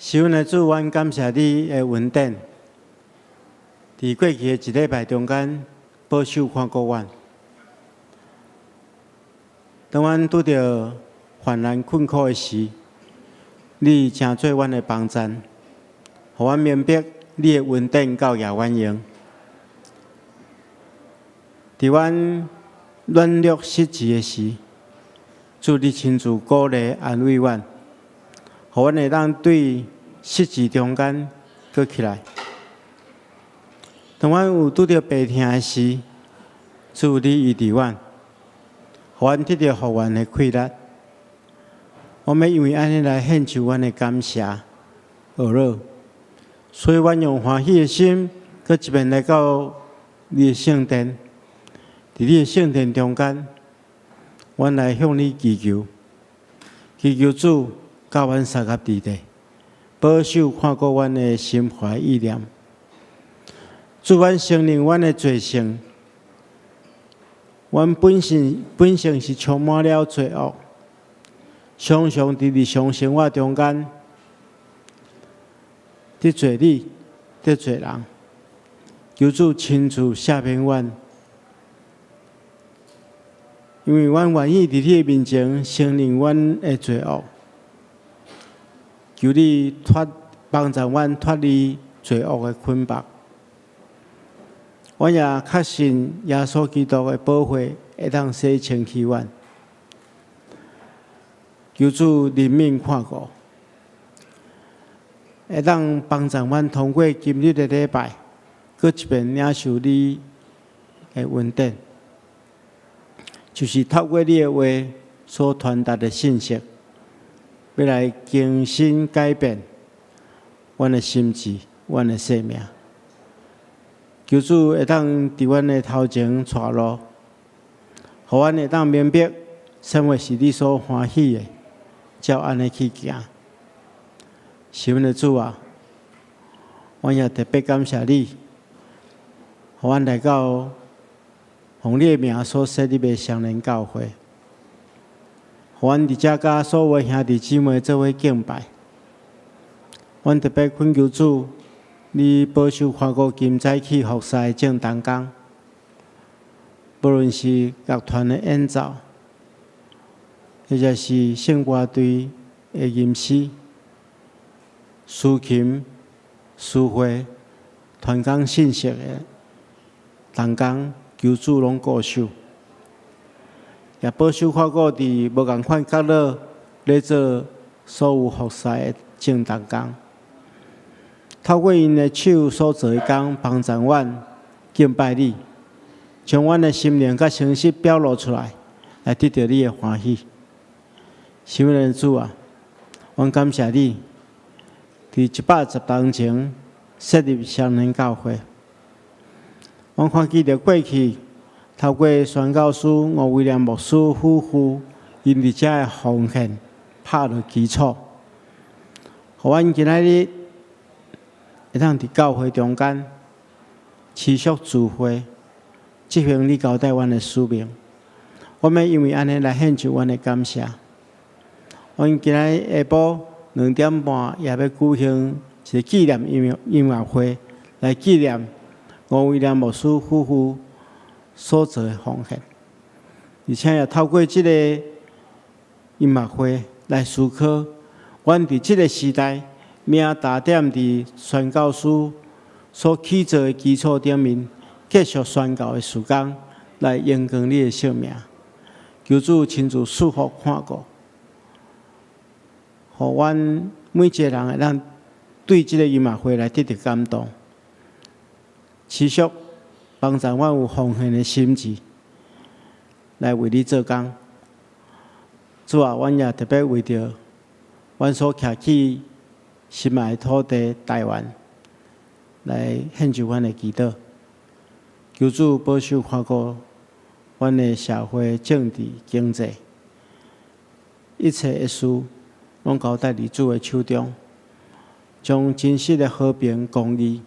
是阮的主，阮感謝你的恩典，佇過去的一禮拜中間，保守看顧阮。當阮拄著患難困苦的時，你成做阮的幫贊，予阮明白你的恩典夠額阮用。佇阮軟弱失志的時，主你親自鼓勵安慰阮，予阮會當對失志中間閣起來。當阮有拄著病痛的時，主你醫治阮，予阮得著復原的氣力。我們因為按呢來獻上阮的感謝、呵咾，所以阮用歡喜的心，閣一遍來到你的聖殿，佇你的聖殿中間，阮來向你祈求，祈求主佮阮相佮佇咧，保守看顧阮的心懷意念。主，阮承認阮的罪性，阮本性是充滿了罪惡，常常佇日常生活中間得罪你，得罪人。求主親自赦免阮，因為阮願意佇你的面前承認阮的罪惡，求你脫幫助阮脫離罪惡的捆綁。阮也確信耶穌基督的寶血會當洗清氣阮。求主憐憫看顧，會當幫助阮通過今日的禮拜，閣一遍領受你的恩典，就是透過你的話所傳達的信息，欲來更新改變阮的心智、阮的生命。求主會當佇阮的頭前帶路，予阮會當明白啥物是你所歡喜的，照按呢去行。是阮的主啊，阮也特別感謝你，予阮來到奉你的名所設立的雙連教會，予阮佇遮佮所有兄弟姊妹做伙敬拜。阮特別懇求主，你保守看顧今早起服侍的眾同工，無論是樂團的演奏，或者是聖歌隊的吟詩、司琴、司會、傳講信息的同工，求主攏顧守，也保守看顧佇無仝款角落咧做所有服侍的眾同工，透過𪜶的手所做的工，幫助阮敬拜你，將阮的心靈佮誠實表露出來，來得著你的歡喜。是阮的主啊，阮感謝你，佇110冬前設立雙連教會。阮看見著過去，透過宣教師吳威廉牧師夫婦，𪜶佇遮的奉獻，拍落基礎，予阮今仔日會當佇教會中間持續聚會，執行你交代阮的使命。我們因為按呢來獻上阮的感謝。阮今仔下晡2點半也欲舉行一個紀念音樂會，來紀念吳威廉牧師夫婦所做的奉獻，而且也透過這個音樂會來思考，阮佇這個時代，名踏踮佇宣教師所起做的基礎頂面，繼續宣教的事工，來榮光你的聖名。求主親自賜福看顧，予阮每一個人會當對這個音樂會來得著感動，持續幫助阮有奉獻的心志，來為你做工。主啊，阮也特別為著阮所徛起心愛的土地台灣，來獻上阮的祈禱。求主保守看顧阮的社會、政治、經濟，一切的事攏交代佇主的手中，將真實的和平、公義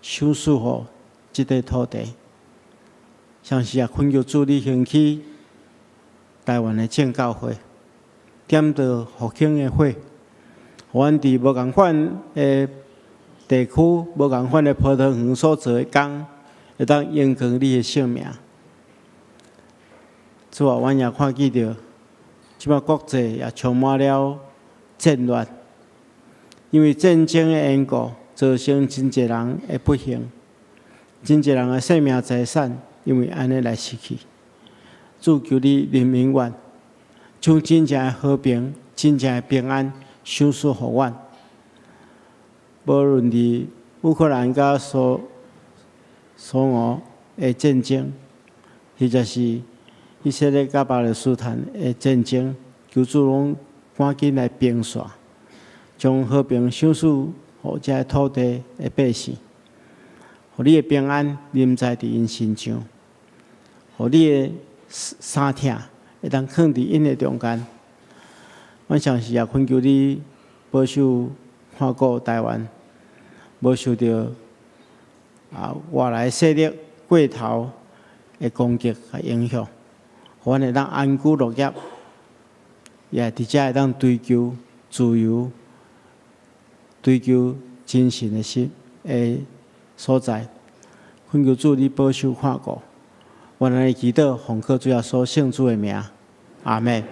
賞賜予這塊土地。同時也懇求主你興起台灣的正教會，點著復興的火，予予阮佇無仝款的地區、無仝款的葡萄園所做的工，會當榮光你的聖名。主啊，阮也看見著，這擺國際也充滿了戰亂，因為戰爭的緣故，造成真濟人的不幸，真濟人的性命財產，因為按呢來失去。主，求你憐憫阮，將真正的和平、真正的平安賞賜予阮。無論佇烏克蘭佮蘇俄的戰爭，或者是以色列佮巴勒斯坦的戰爭，求主攏趕緊來平煞，將和平賞賜予這个土地的百姓，予你的平安臨在佇𪜶身上，予你的衫疼會當囥佇𪜶的中間。阮同時也懇求你保守看顧台灣，無受著外來勢力過頭的攻擊佮影響，予阮會當安居樂業，也佇遮會當追求自由、追求真神的心的所在。懇求主你保守看顧，阮按呢祈禱，奉靠主耶穌聖子的名，阿們。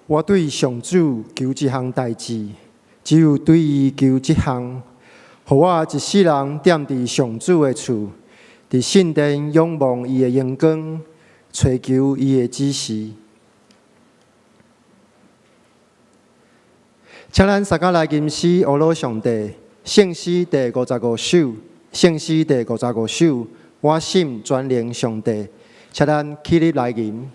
我對上主求一項代誌，只有對伊求這項，予我一世人踮佇上主的厝，佇聖殿仰望伊的榮光，揣求伊的指示。請咱相共來吟詩，呵咾上帝，聖詩第五十五首，聖詩第五十五首，我心全能上帝，請咱起立來吟。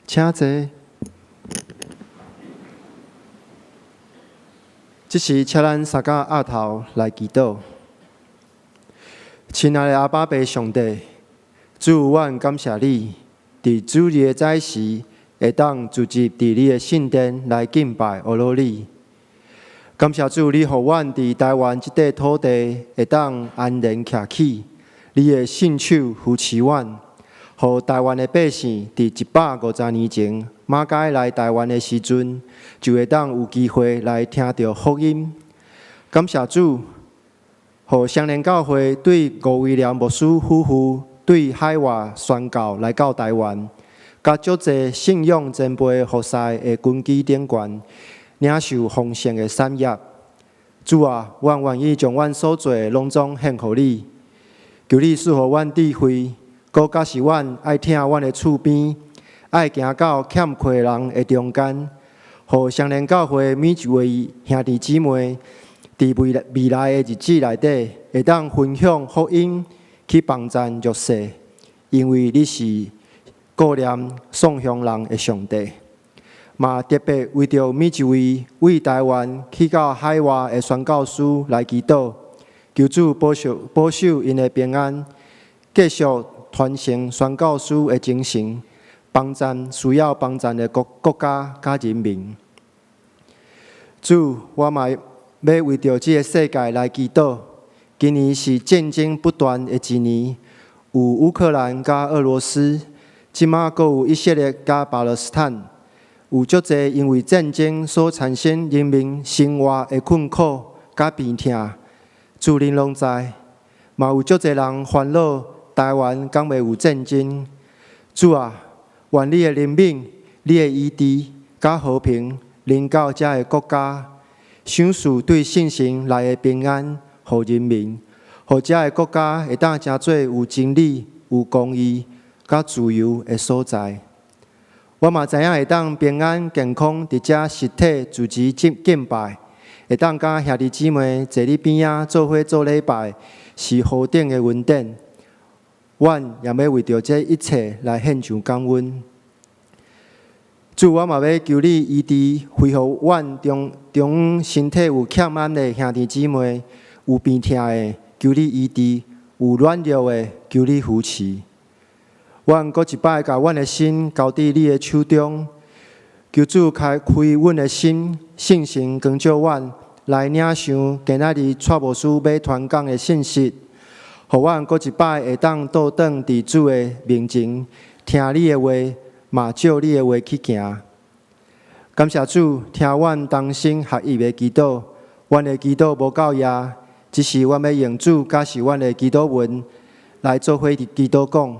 請坐。這時，請咱三共匣頭來祈禱。親愛的阿爸父上帝，主，阮感謝你，佇主日的早時，會當聚集佇你的聖殿來敬拜呵咾你。感謝主，你予阮佇台灣這塊土地會當安然徛起，你的聖手扶持阮，予台灣的百姓佇150年前馬偕來台灣的時陣，就會當有機會來聽著福音。感謝主，予雙連教會對吳威廉牧師夫婦對海外宣教來到台灣，佮足濟信仰前輩服侍的根基頂懸，領受豐盛的產業。主啊，阮願意將阮所做的攏總獻予你，求你賜予阮智慧，閣教示阮愛疼阮的厝邊，愛行到欠缺人的中間，予雙連教會每一位兄弟姊妹，佇未來的日子內底，會當分享福音，去幫贊弱勢，因為你是顧念喪鄉人的上帝。嘛特別為著每一位為台灣去到海外的宣教師來祈禱，求主保守保守𪜶的平安，繼續傳承宣教師的精神，幫贊需要幫贊的國家佮人民。主，我嘛欲為著這个世界來祈禱。今年是戰爭不斷的一年，有烏克蘭佮俄羅斯，這馬閣有以色列佮巴勒斯坦，有足濟因為戰爭所產生人民生活的困苦佮病痛，主恁攏知。嘛有足濟人煩惱台灣敢會有戰爭。主啊，願你的憐憫、你的醫治佮和平臨到遮个國家，賞賜對聖城來的平安，予人民，予遮个國家會當成做有真理、有公義、佮自由的所在。我嘛知影會當平安健康佇遮實體組織敬拜，會當佮兄弟姊妹坐你邊仔做伙做禮拜，是何等的恩典。阮也欲為著這一切來獻上感恩。主，我嘛欲求你醫治恢復阮中身體有欠安的兄弟姊妹，有病痛的，求你醫治；有軟弱的，求你扶持。阮閣一擺共阮的心交佇你的手中，求主開開阮的心，聖神光照阮，來領受今仔日蔡牧師欲傳講的信息，予阮閣一擺會當倒轉佇主的面前，聽你的話，嘛照你的話去行。感謝主，聽阮同心合意的祈禱，阮的祈禱無夠額，只是阮欲用主教示阮的祈禱文來做伙佇祈禱講。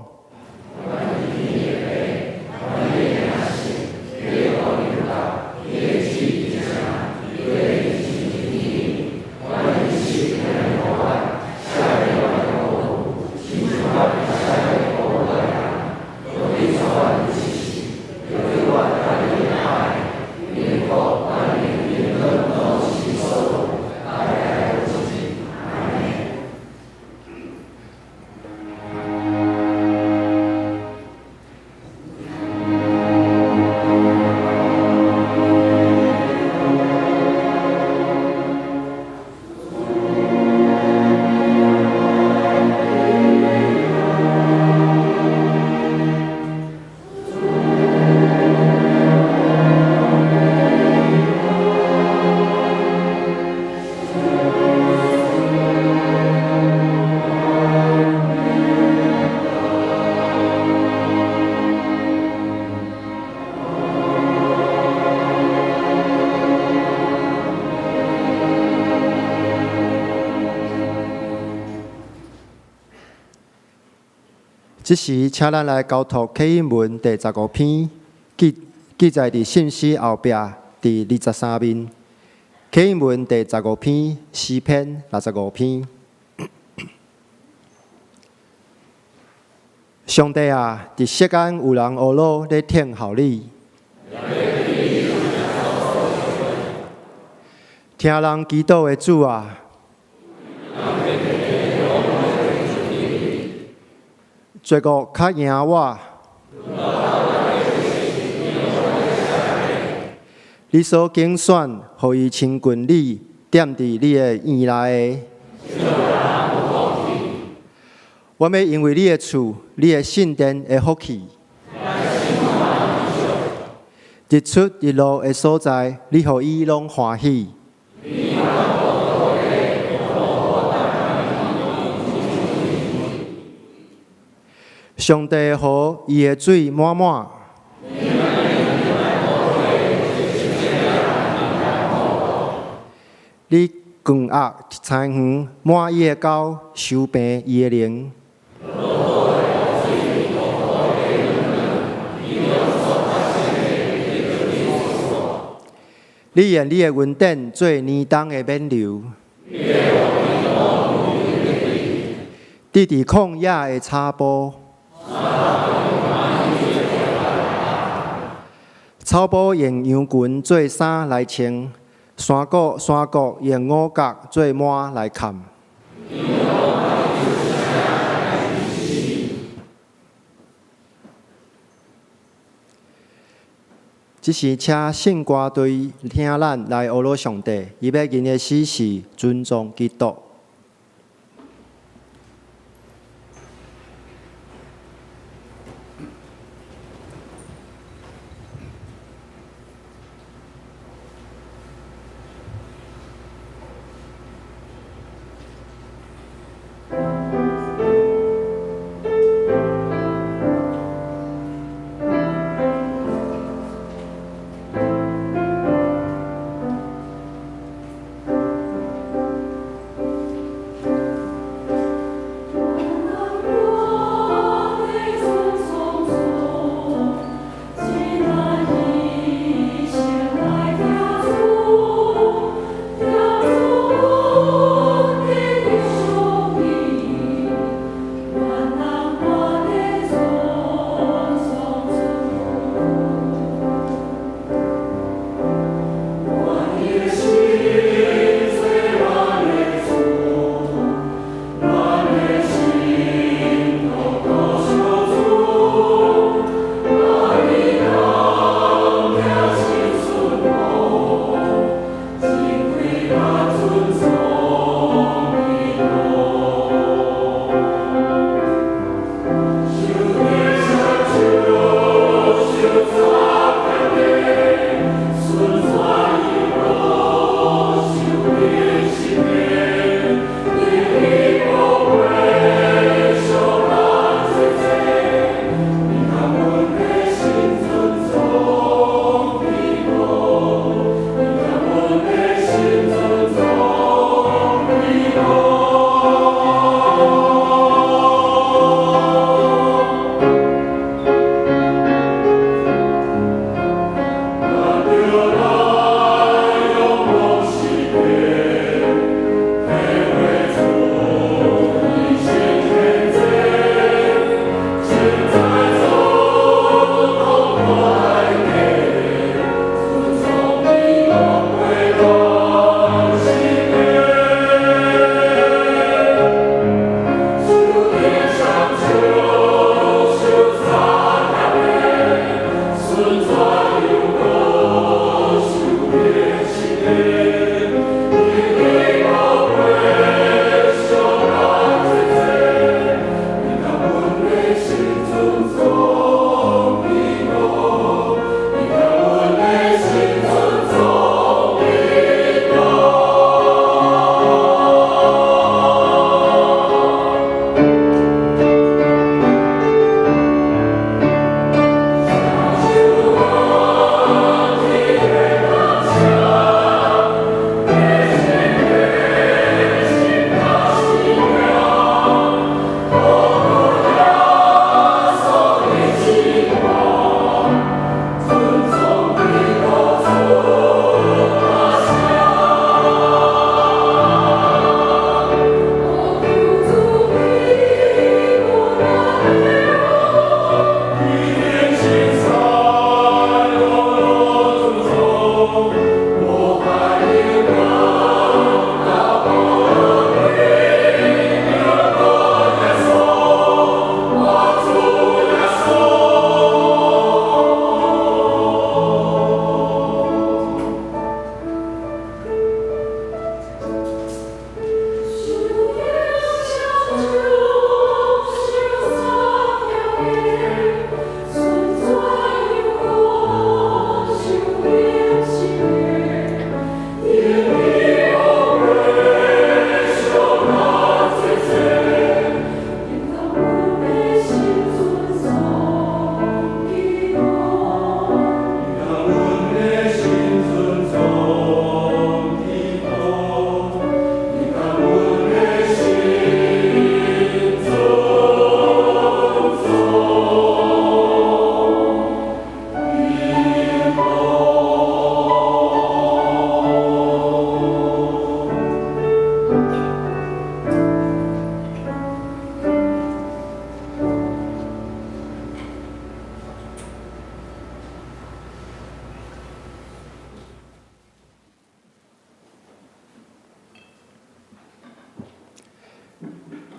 這時，請咱來交託啟應文第十五篇，記載佇聖詩後壁第23面。啟應文第十五篇，詩篇65篇。上帝啊，佇錫安有人呵咾咧聽候你，聽人祈禱的主啊。罪惡較贏我，你所揀選，予伊親近你，踮佇你的院內的。我欲因為你的厝、你的聖殿的福氣。日出日落的所在，你予伊攏歡喜。上帝的河，伊的水滿滿。你強壓田園，滿伊的溝，收平伊的靈。你用你的恩典做年冬的冕旒，佇佇曠野的草埔，草埔用羊群做衫來穿，山谷山谷用五穀做幔來崁。這時，請聖歌隊聽咱來呵咾上帝，伊欲吟的詩是尊崇基督。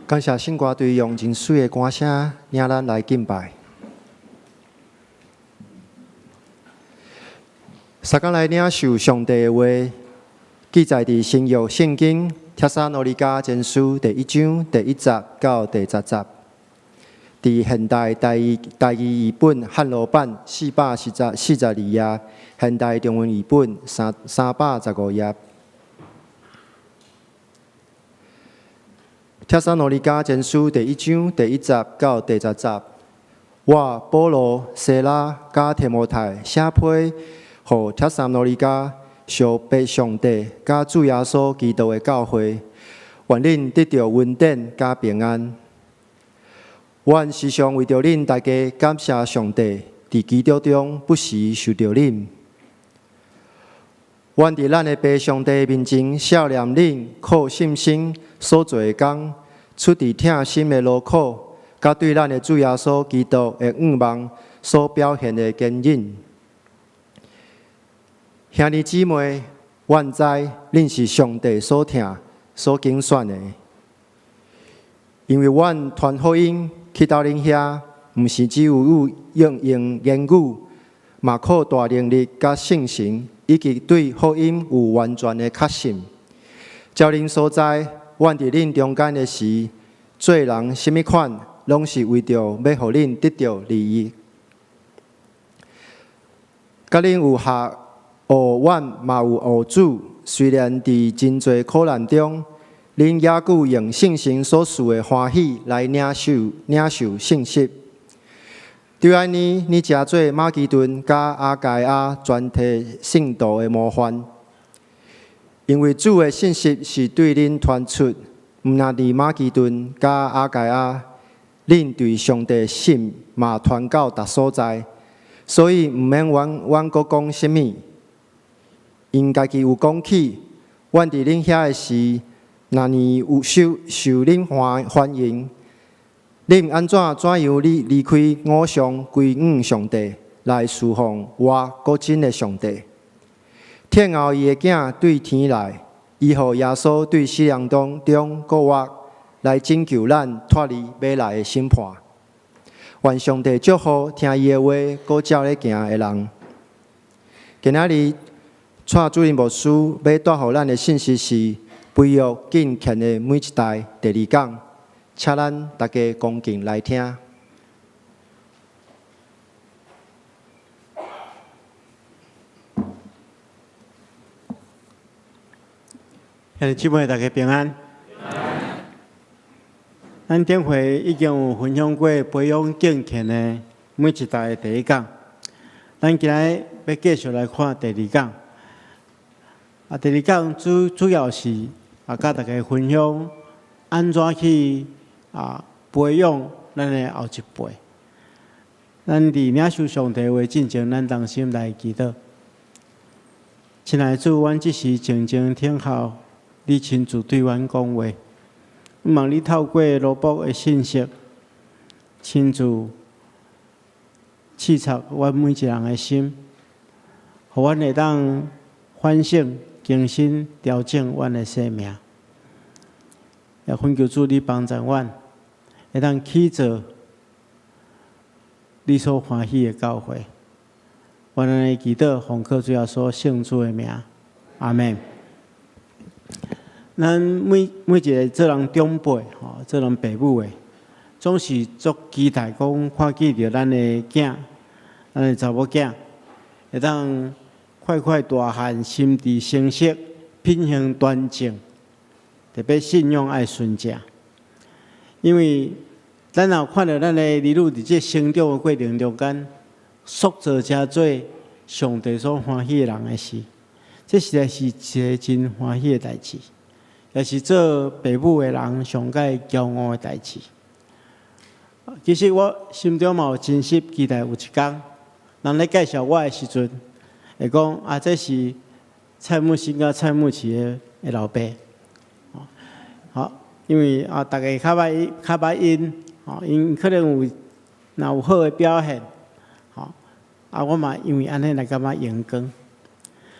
感謝聖歌隊用真媠的歌聲，領咱來敬拜。相共來領受上帝的話，記載佇新約聖經帖撒羅尼迦前書第一章第一節到第十節，佇現代台語譯本漢羅版442頁，現代中文譯本315頁。帖撒羅尼迦前書第一章第一節到第十節，我保羅、西拉佮提摩太寫批予帖撒羅尼迦屬父上帝佮主耶穌基督的教會，願恁得著恩典佮平安。阮時常為著恁大家感謝上帝，佇基督中不時想著恁。阮佇咱的父上帝面前，想念恁靠信心所做的工，出佇疼心的勞苦，佮對咱的主耶穌基督的向望所表現的堅忍。兄弟姊妹，阮知恁是上帝所疼、所揀選的，因為阮傳福音去到恁遐，毋是只有用言語，嘛靠大能力佮聖神，以及對福音有完全的確信。照恁所知，阮佇恁中間的時，做人啥物款，攏是為著欲予恁得著利益。佮恁有合學，阮嘛有學主。雖然佇真濟苦難中，恁猶閣用信心所賜的歡喜來領受信息。對按呢，你成做馬其頓佮亞該亞全體信徒的模範。因為主的信息是對恁傳出，毋但佇馬其頓佮亞該亞，恁對上帝信嘛傳到逐所在，所以毋免阮閣講啥物。𪜶家己有講起，阮佇恁遐的時，若爾有受恁歡迎，恁按怎怎樣離開偶像，歸向上帝，來事奉活閣真的上帝。聽候伊的囝對天來，伊予耶穌對死人當中復活，來拯救咱脫離欲來的審判。願上帝祝福聽伊的話，閣照咧行的人。今仔日，蔡主任牧師欲帶予咱的信息是培育敬虔的每一代第二講，請咱大家恭敬來聽。兄弟姊妹，大家平安。咱頂回已經有分享過培養敬虔的每一代的第一講，咱今日欲繼續來看第二講。第二講主要是佮大家分享按怎去培養咱的後一輩。咱佇領受上帝話進前，咱同心來祈禱。親愛的主，阮這時靜靜聽候你親自對阮講話。望你透過羅卜的信息，親自刺插阮每一人的心，予阮會當反省、更新、調整阮的生命。也懇求主你幫助阮，會當去做你所歡喜的教會。阮按呢祈禱，奉靠主耶穌聖子的名，阿們。咱每一个做人長輩吼，做人爸母的，總是足期待講看見著咱的囝，咱的查某囝，會當快快大漢，心智成熟，品行端正，特別信仰愛純正。因為咱若看著咱的兒女佇這成長的過程中間，塑造成做上帝所歡喜的人的時，這實在是一个真歡喜的代誌。也是做爸母的人上蓋驕傲的代誌。其實我心中嘛有真實期待，有一天，人咧介紹我的時陣，會講啊，這是蔡牧師佮蔡牧師的老爸。好，因為啊，大家較捌𪜶，𪜶可能有若有好的表現，啊，我嘛因為按呢來感覺榮光，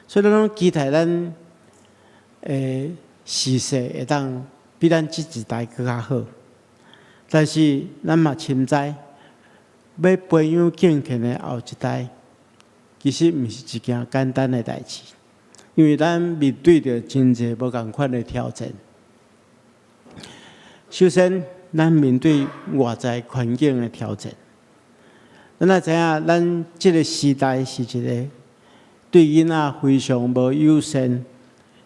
所以咱攏期待咱時勢會當比咱這一代閣較好。但是咱嘛深知，欲培養敬虔的後一代，其實毋是一件簡單的代誌，因為咱面對著真濟無仝款的挑戰。首先，咱面對外在環境的挑戰。咱也知影，咱這个時代是一个對囡仔非常無友善、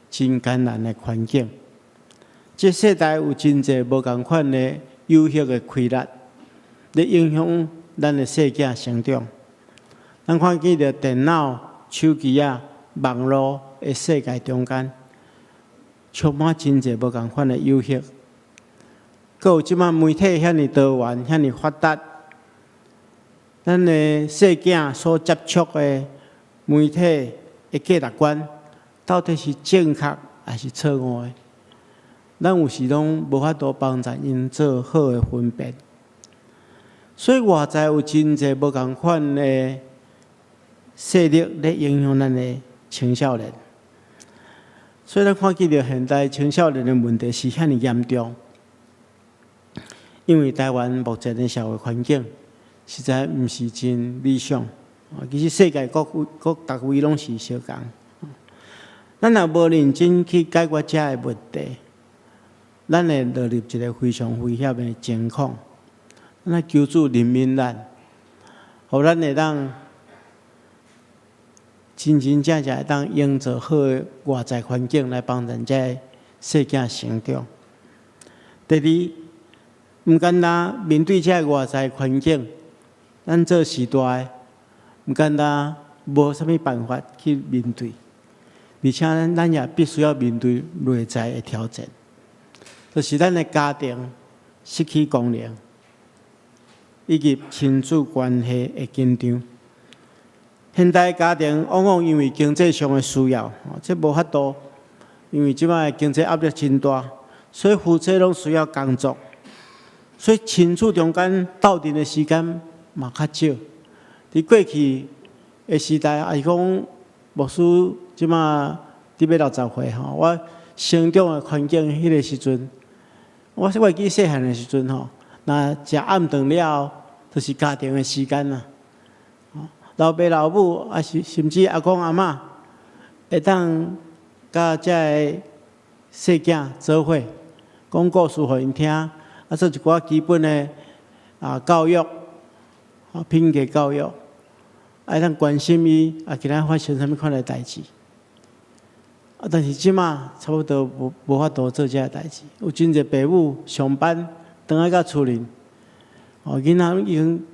真艱難的環境。這世代有真濟無仝款的誘惑的氣力，咧影響咱的細囝成長。咱看見著電腦、手機仔、網路的世界中間，充滿真濟無仝款的誘惑。閣有這擺媒體遐爾多元、遐爾發達，咱的細囝所接觸的媒體的價值觀，到底是正確抑是錯誤的？咱有時攏無法度幫助𪜶做好的分辨。所以外在有真濟無仝款的勢力咧影響咱的青少年。所以咱看見著現代青少年的問題是遐爾嚴重，因為台灣目前的社會環境實在毋是真理想。其實世界各各逐位攏是相仝。咱若無認真去解決這个問題，咱會落入一个非常危險的情況。咱求主憐憫咱，予咱會當真真正正會當營造好的外在環境來幫助這个細囝成長。第二，毋敢若面對這个外在環境，咱做序大的，毋敢若無啥物辦法去面對，而且咱也必須要面對內在的挑戰，就是咱的家庭失去功能，以及親子關係的緊張。現代家庭往往因為經濟上的需要，這無法度，因為這擺經濟壓力真大，所以夫妻攏需要工作，所以親子中間鬥陣的時間嘛較少。佇過去的時代，抑是講牧師這擺佇欲60歲吼，我成長的環境彼个時陣，我會記細漢的時陣吼，若食暗頓了後，就是家庭的時間啦。老爸老母，抑是甚至阿公阿嬤，會當佮這个細囝做伙講故事予𪜶聽，啊，做一寡基本的教育，品格教育，會當關心伊，啊，今仔發生啥物款的代誌。啊，但是這擺差不多無法度做這个代誌，有真濟爸母上班，轉來到厝裡，囡仔已經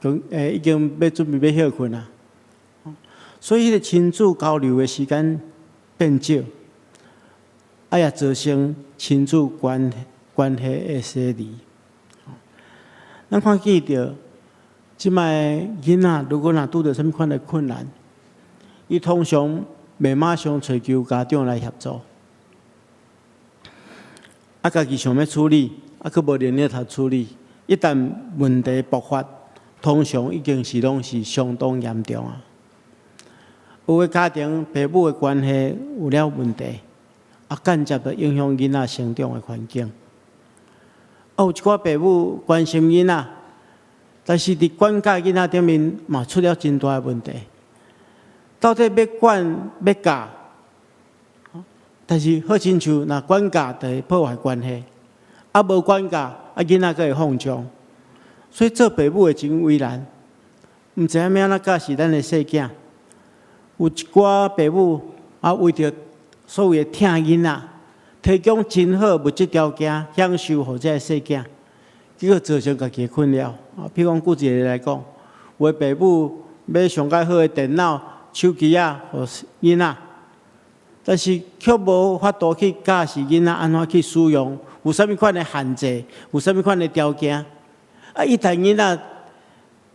講已經欲準備欲歇睏啊，所以彼个親子交流的時間變少，啊也造成親子關係的疏離。咱看見著，這擺囡仔如果若拄著啥物款的困難，伊通常袂馬上揣求家長來協助，啊，家己想欲處理，啊，閣無能力通處理，一旦問題爆發，通常已經是攏是相當嚴重啊。有的家庭爸母的關係有了問題，啊，間接的影響囡仔成長的環境。啊，有一寡爸母關心囡仔，但是佇管教囡仔頂面嘛出了真大的問題。到底欲管欲教，但是好親像若管教就會破壞關係，啊無管教，啊囡仔閣會放縱。所以做爸母的真為難，毋知影欲按怎教示咱的細囝。有一寡爸母啊，為著所謂的疼囡仔，提供真好物質條件享受予這个細囝，結果造成家己的困擾。啊，譬如講舉一个來講，有的爸母買上蓋好的電腦、手機仔，予囡仔，但是卻無法度去教示囡仔按怎去使用，有啥物款的限制，有啥物款的條件。啊，一旦囡仔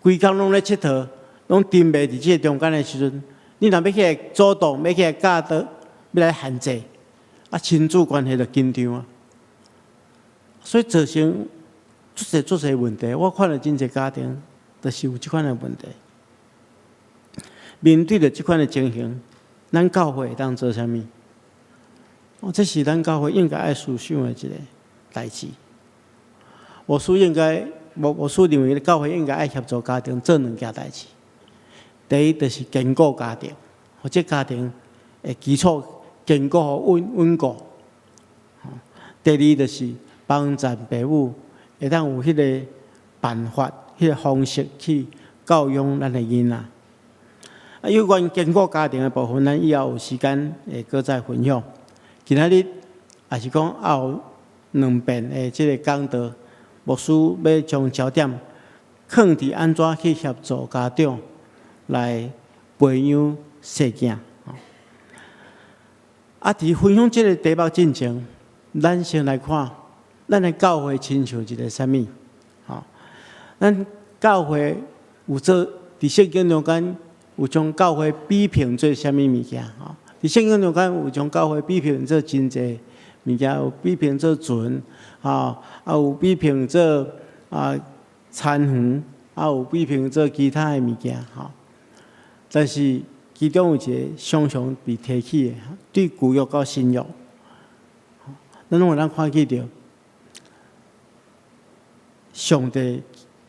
規工攏咧𨑨迌，攏沉迷佇這个中間的時陣，你若欲起來主動，欲起來教導，欲來限制，啊，親子關係就緊張啊。所以造成足濟足濟問題。我看著真濟家庭，就是有這款的問題。面對著這款的情形，咱教會會當做啥物？哦，這是咱教會應該愛思想的一个代誌。牧師應該，牧師認為教會應該愛協助家庭做兩件代誌。第一就是堅固家庭，予這家庭的基礎堅固予穩固。第二就是幫助爸母會當有彼个辦法、彼个方式去教養咱的囡仔。啊，有關堅固家庭的部分，咱以後有時間會閣再分享。今仔日也是講後兩遍的這个講道，牧師欲將焦點放佇按怎去協助家長來培養細囝。啊，佇分享這个題目進前，咱先來看咱的教會親像一个啥物？吼，咱教會有做佇聖經中間有將教會比評做啥物物件？吼，佇聖經中間有將教會比評做真濟物件，有比評做船，吼，啊有比評做啊田園，啊有比評做其他的物件，吼。但是其中有一个常常被提起的，對舊約到新約，咱攏會當看見著上帝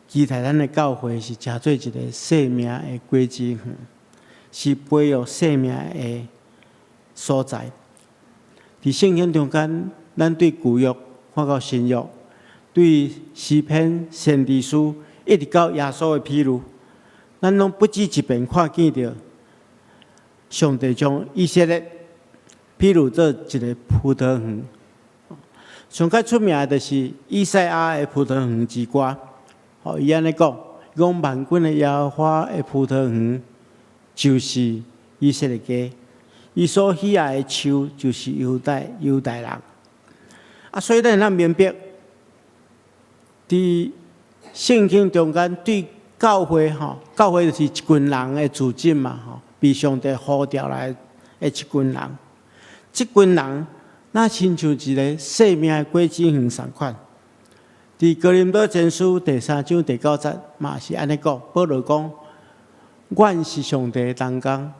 期待咱的教會是成做一个生命的果子園，是培育生命的所在。佇聖經中間，咱對舊約看到新約，對詩篇、先知書，一直到耶穌的譬喻，咱攏不止一遍看見著上帝將以色列譬喻做一个葡萄園。上較出名的就是以賽亞的葡萄園之歌。吼，伊按呢講，伊講萬軍的耶和華的葡萄園就是以色列家，伊所喜愛的樹就是猶大人。啊，所以咱會當明白，佇聖經中間對教會吼，教會就是一群人的組織嘛吼，被上帝呼召來的一群人。這群人若親像一个生命的果子園仝款。佇哥林多前書第三章第九節嘛是按呢講，保羅講：阮是上帝的同工，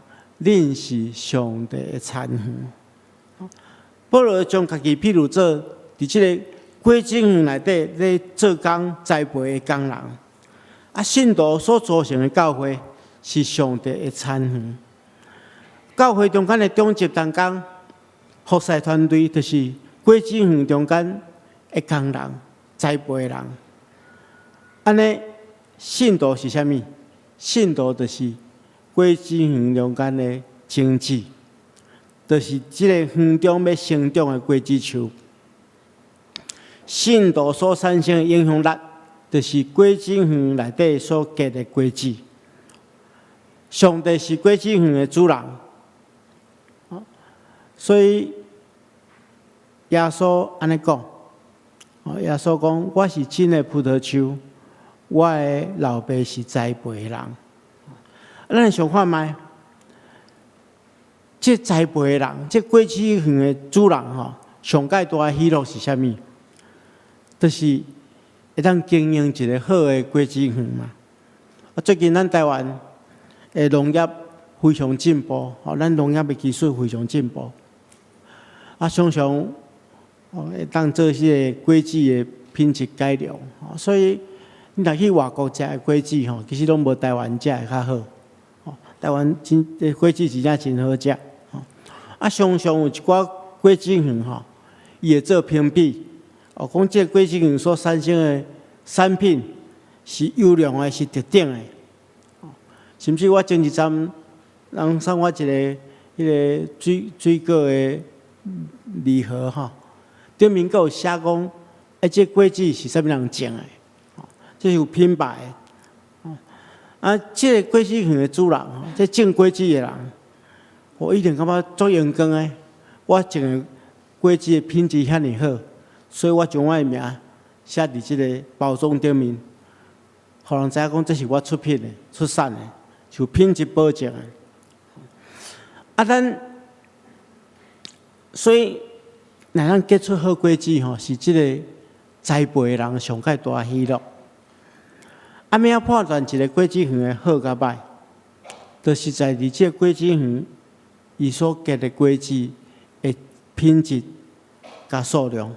恁是上帝的田園。保羅將家己比喻做佇這个果子園內底咧做工栽培的工人。啊，信徒所組成的教會是上帝的田園。教會中間的長執同工、服侍團隊，就是果子園中間的工人、栽培的人。按呢，信徒是啥物？信徒就是果子園中間的種子，就是這个園中欲成長的果子樹。信徒所產生的影響力，就是果子園內底所結的果子。上帝是果子園的主人，所以耶穌按呢講，耶穌講：我是真的葡萄樹，我的老爸是栽培的人。咱想看覓？這栽培的人，這果子園的主人吼，上蓋大的喜樂是啥物？就是會當經營一个好的果子園嘛。啊，最近咱台灣的農業非常進步，吼，咱農業的技術非常進步。啊，常常哦會當做這个果子的品質改良，所以你若去外國食的果子吼，其實攏無台灣食的較好。台灣真果子真正真好食。啊，常常有一寡果子園吼，伊會做評比，哦，講這个果子園所產生的產品是優良的，是特等的。甚至我前一陣人送我一个彼个水果的禮盒吼，頂面閣有寫講，欸，這果子是啥物人種的？這是有品牌的。啊，這个果子園的主人吼，這種果子的人，我一定感覺足榮光的。我種的果子的品質遐爾好，所以我將我的名寫佇這个包裝頂面，予人知影講這是我出品的、出產的，是有品質保證的。啊，咱所以，若咱結出好果子吼，是這个栽培的人上蓋大喜樂。啊，欲按怎判斷一个果子園的好佮歹，就是在佇這个果子園伊所結的果子的品質佮數量。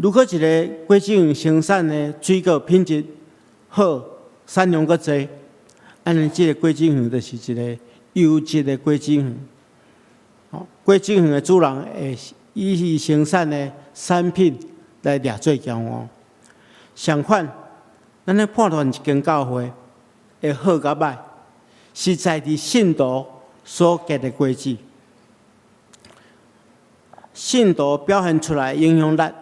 如果一个果子園生產的水果品質好，產量閣濟，按呢這个果子園就是一个優質的果子園。果子園的主人會以伊生產的產品來掠做驕傲。相反，咱咧判斷一間教會會好佮䆀，是在佇信徒所結的果子。信徒表現出來影響力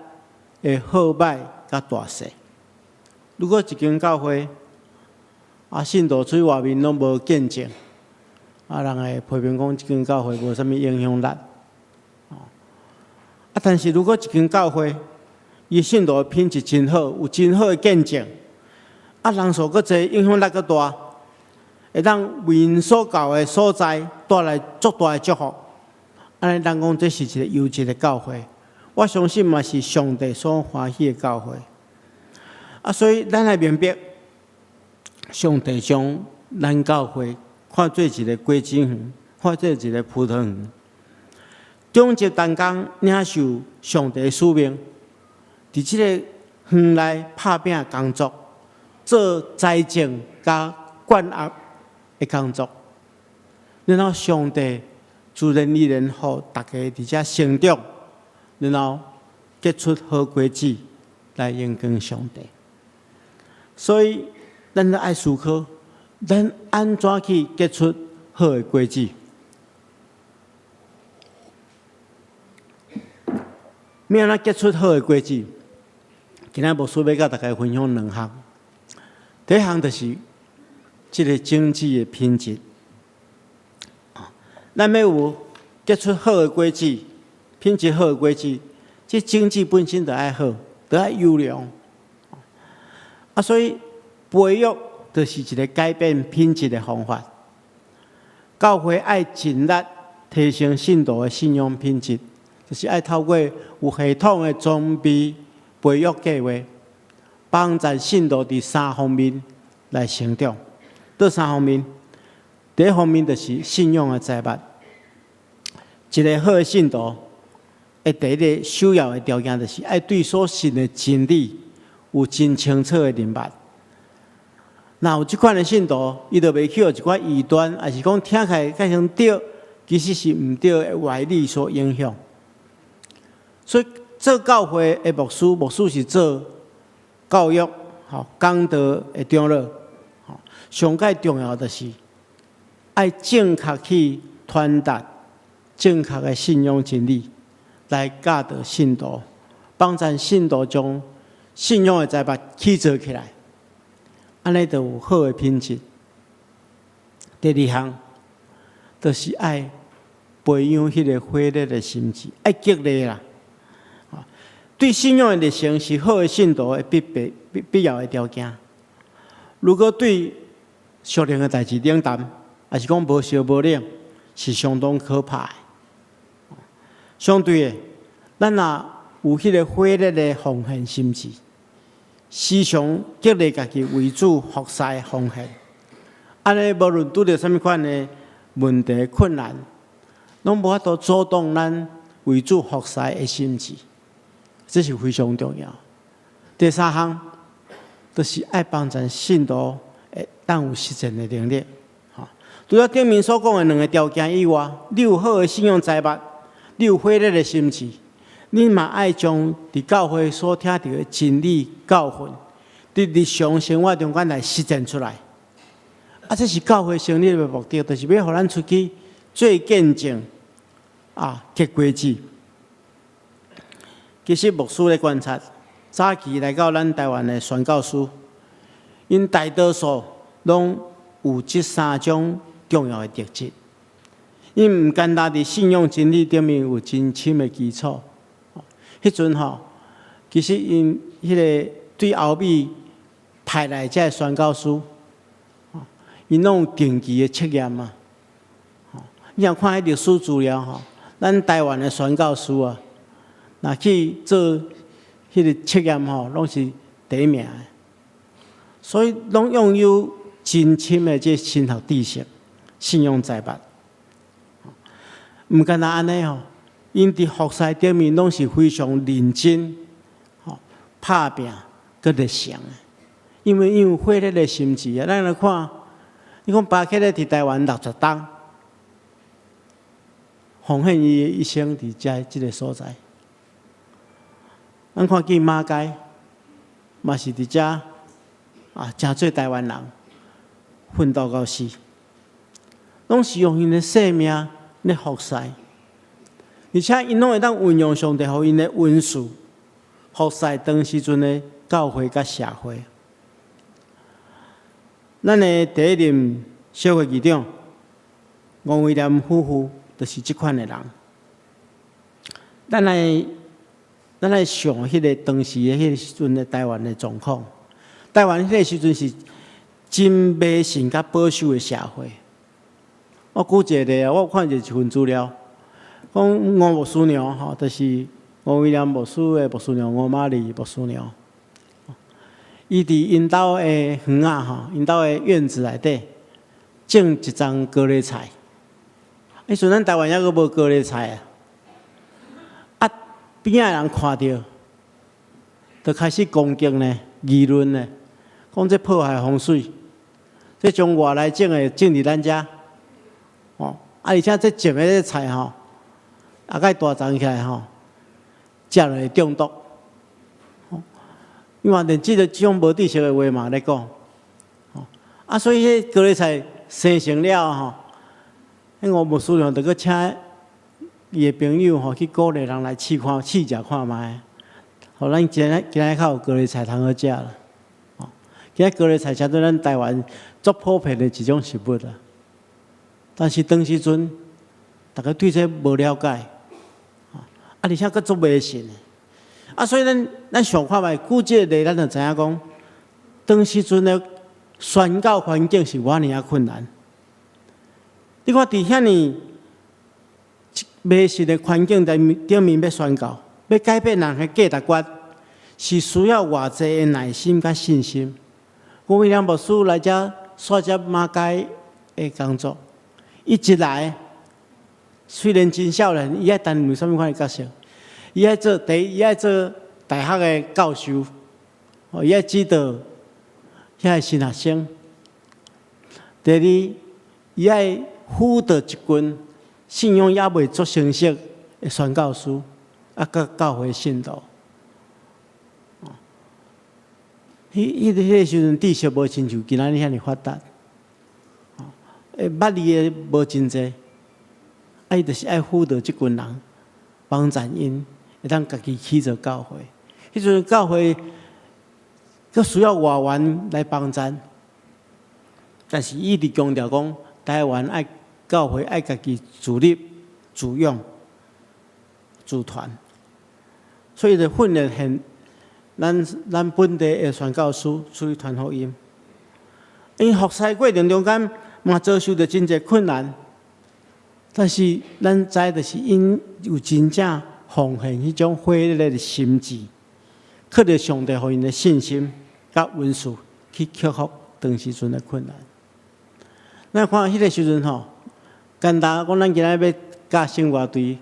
會好䆀佮大細。如果一間教會啊，信徒出去外面攏無見證，啊，人會批評講這間教會無啥物影響力。啊，但是如果一間教會，伊信徒的品質真好，有真好的見證，啊，人數閣濟，影響力閣大，會當為𪜶所到的所在帶來足大的祝福。按呢，咱講這是一个優質的教會，我相信嘛是上帝所歡喜的教會。啊，所以咱來明白，上帝將咱教會看做一个果子園，看做一个葡萄園。長執同工領受上帝使命，佇這个園內拍拚工作，做栽種佮灌壓的工作。然後上帝自然而然予大家佇遮成長，然後結出好果子來榮光上帝。所以，咱著愛思考，咱按怎去結出好的果子？欲按怎結出好的果子？今仔牧師欲佮大家分享兩項。第一項就是這个種子的品質。咱欲有結出好的果子，品質好的果子，這種子本身就愛好，就愛優良。啊，所以培育就是一个改變品質的方法。教會愛盡力提升信徒的信仰品質，就是愛透過有系統的裝備培育計劃，幫助信徒佇三方面來成長。佗三方面？第一方面就是信仰的財物。一个好的信徒，的第一个首要的條件就是愛對所信的真理有真清楚的認捌。若有這款的信徒，伊就袂去予一寡異端，抑是講聽起來較像對，其實是毋對的歪理所影響。所以做教會的牧師，牧師是做教育、吼講道的長老，吼上蓋重要就是愛正確去傳達正確的信仰真理，來教導信徒，幫助信徒將信仰的財物起造起來，按呢就有好的品質。第二項，就是愛培養彼个火熱的心志，愛激勵啦。對信仰的熱誠是好的信徒的必備、必必要的條件。如果對屬靈的代誌冷淡，抑是講無燒無冷，是相當可怕的。相對的，咱若有彼个火熱的奉獻心志，時常激勵家己為主服侍奉獻，按呢無論拄著啥物款的問題困難，攏無法度阻擋咱為主服侍的心志，這是非常重要。第三項，就是愛幫助信徒會當有實踐的能力。除了頂面所講的兩个條件以外，你有好的信仰財物，你有火熱的心志，你嘛愛將佇教會所聽著的真理教訓，佇日常生活中間來實踐出來。啊，這是教會成立的目的，就是欲予咱出去做見證，啊，結果子。其實牧師咧觀察，早期來到咱台灣的宣教師，𪜶大多數攏有這三種重要的特質。𪜶毋單單佇信仰真理頂面有真深的基礎。彼陣吼，其實𪜶彼个對歐美派來這个宣教師，𪜶攏有定期的測驗嘛。你若看彼歷史資料吼，咱台灣的宣教師啊，若去做彼个測驗吼，攏是第一名的。所以攏擁有真深的這神學知識、信仰財物。毋干焦按呢吼，𪜶佇服侍頂面攏是非常認真，吼。拍拚閣熱誠的，因為𪜶有火熱的心志啊！咱來看，你講巴克咧佇台灣60冬，奉獻伊的一生佇遮這个所在。咱看見馬偕嘛是佇遮啊，誠濟台灣人奮鬥到死，攏是用𪜶的性命咧服侍，而且𪜶攏會當運用上帝予𪜶的恩賜，服侍當時陣的教會佮社會。咱的第一任小會議長吳威廉夫婦就是這款的人。咱來想彼个當時的彼个時陣的台灣的狀況。台灣彼个時陣是真迷信佮保守的社會。我舉一个例啊，我有看著一份資料，講吳牧師娘吼，就是吳威廉牧師的牧師娘吳瑪麗牧師娘。伊佇𪜶兜的園仔吼，𪜶兜的院子內底種一叢高麗菜。彼時陣咱台灣猶閣無高麗菜啊！啊，邊仔人看著，就開始攻擊呢、議論呢，講這破壞風水，這從外來種的種佇咱遮，哦，啊，而且這種的這菜吼，後蓋大叢起來吼，食落會中毒。因為連這个這種無知識的話嘛咧講，啊，所以彼高麗菜生成了吼，彼吳牧師娘就閣請伊的朋友吼去鼓勵人來試看試食看覓，予咱今仔今仔較有高麗菜通好食啦。哦，今仔高麗菜成做咱台灣足普遍的一種食物啦。但是當時陣，大家對這無了解，啊，而且閣足迷信的。啊，所以咱想看覓，舉這个例，咱就知影講，當時陣的宣教環境是偌爾仔困難。你看，佇遐爾迷信的環境頂面欲宣教，欲改變人的價值觀，是需要偌濟的耐心佮信心。吳威廉牧師來遮煞接馬偕的工作，伊一來，雖然真少年，伊愛擔任啥物款的角色？伊愛做第一，伊愛做大學的教授，伊愛指導遐个新學生。第二，伊愛輔導一群信仰猶未足成熟的宣教師，啊，佮教會信徒。彼个時陣知識無親像今仔日遐爾發達，捌字的無真濟，啊，伊就是愛輔導這群人，幫贊𪜶會當家己起做教會。彼陣教會閣需要外援來幫贊，但是伊一直強調講，台灣愛教會愛家己自立、自養、自傳，所以就訓練現咱本地的宣教師出去傳福音。𪜶服侍過程中間嘛遭受著真濟困難，但是咱知就是𪜶有真正奉獻彼種火熱的心志，靠著上帝予𪜶的信心佮恩賜去克服當時陣的困難。咱看彼个時陣吼，簡單講，咱今仔欲教聖樂隊，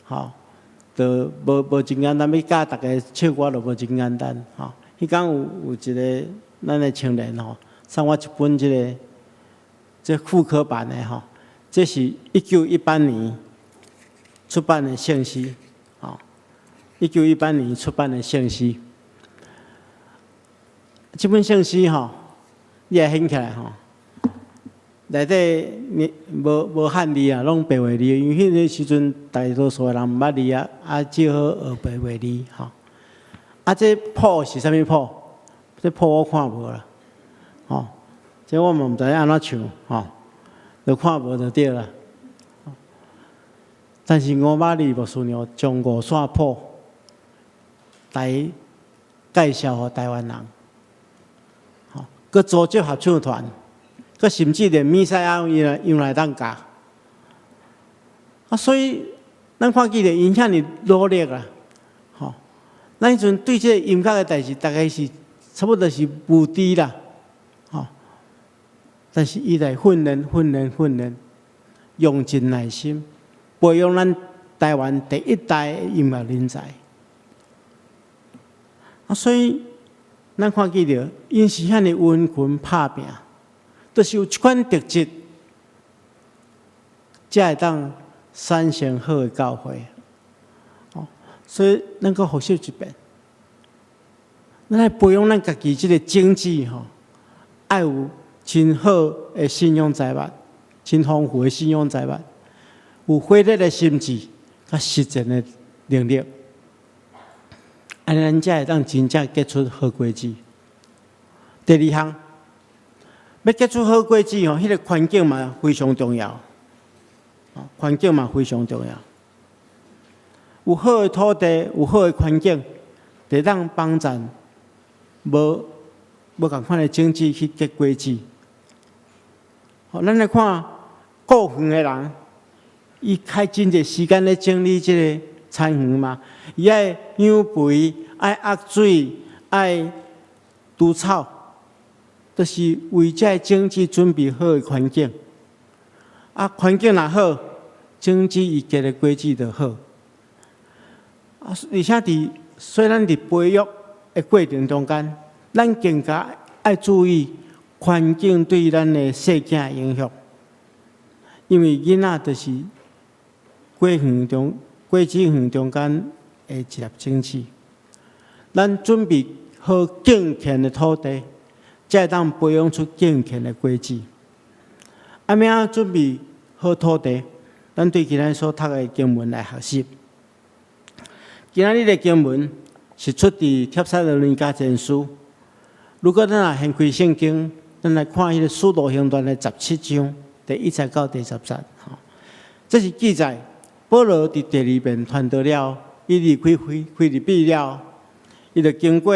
吼，就無真簡單，欲教逐家唱歌就無真簡單，吼。彼工有一个咱的青年吼，送我一本這个這復刻版的吼，這是1918年出版的聖詩，吼，1918年出版的聖詩。這本聖詩吼，你來掀起來吼，內底無漢字啊，攏白話字，因為彼个時陣大多數的人毋捌字啊，啊只好學白話字吼。啊，這譜是啥物譜？這譜我看無啦，吼，這我嘛毋知影按怎唱，吼，就看無就對啦。但是吳瑪麗牧師娘將五線譜來介紹予台灣人，吼，閣組織合唱團，閣甚至連彌賽亞伊來當教。啊，所以咱看見著𪜶遐爾努力啊，吼！咱彼陣對這個音樂的代誌，大概是差不多是無知啦，吼！但是伊來訓練、訓練、訓練，用盡耐心，培養咱台灣第一代的音樂人才。啊，所以咱看見著，𪜶是遐爾殷勤拍拚，就是有這款特質，才會當產生好的教會。哦，所以咱閣復習一遍，咱來培養咱家己這個種子吼，愛有真好的信仰財物，真豐富的信仰財物，有火熱的心志，佮實踐的能力，按呢咱才會當真正結出好果子。第二項，欲結出好果子吼，彼個環境嘛非常重要，環境嘛非常重要。有好的土地，有好的環境，會當幫助無仝款的種子去結果子。好，咱來看顧園的人，伊開真濟時間咧整理這個田園嘛，伊愛養肥，愛壓水，愛除草，就是為這個種子準備好的環境。啊，環境若好，種子伊結的果子就好。啊，而且佇雖然佇培育的過程中間，咱更加愛注意環境對咱的細囝的影響，因為囡仔就是果園中、果子園中間的一粒種子。咱準備好敬虔的土地，才會當培養出敬虔的果子。按怎樣準備好土地？咱對今仔所讀的經文來學習。今仔日的經文是出佇帖撒羅尼迦前書。如果咱若掀開聖經，咱來看彼個使徒行傳的17章第1節到第10節，吼，這是記載保羅佇第二遍傳道了，伊離開腓立比了，伊就經過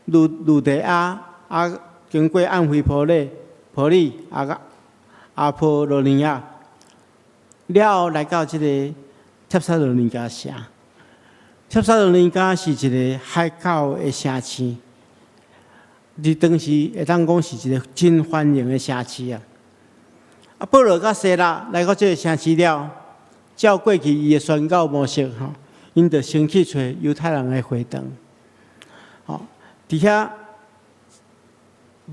呂底亞，啊，經過暗菲波利、波利啊，阿波羅尼亞，了後來到這個帖撒羅尼迦城。帖撒羅尼迦是一個海口的城市，佇當時會當講是一個真繁榮的城市啊。啊，保羅佮西拉來到這個城市了，照過去伊的宣教模式吼，𪜶就先去揣猶太人的會堂，吼，佇遐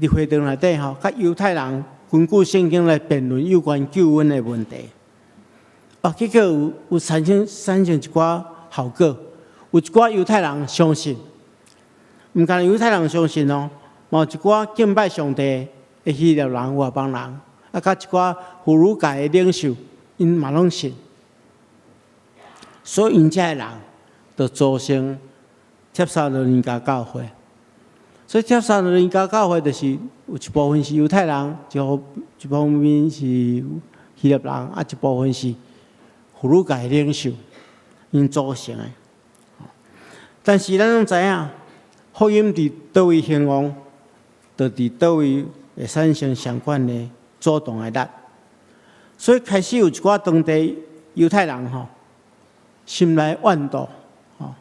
佇會堂內底吼，佮猶太人根據聖經來辯論有關救恩的問題。哦，結果有產生一寡效果，有一寡猶太人相信，毋但猶太人相信哦，嘛有一寡敬拜上帝的希臘人、外邦人，啊，佮一寡婦孺界的領袖，𪜶嘛攏信。所以𪜶遮的人，就組成帖撒羅尼迦教會。所以帖撒羅尼迦教會就是有一部分是猶太人，一部分是希臘人，啊，一部分是婦孺界領袖，𪜶組成的。但是咱攏知影，福音佇佗位興旺，就佇佗位會產生相款的阻擋的力。所以開始有一寡當地猶太人吼，心內怨妒，吼，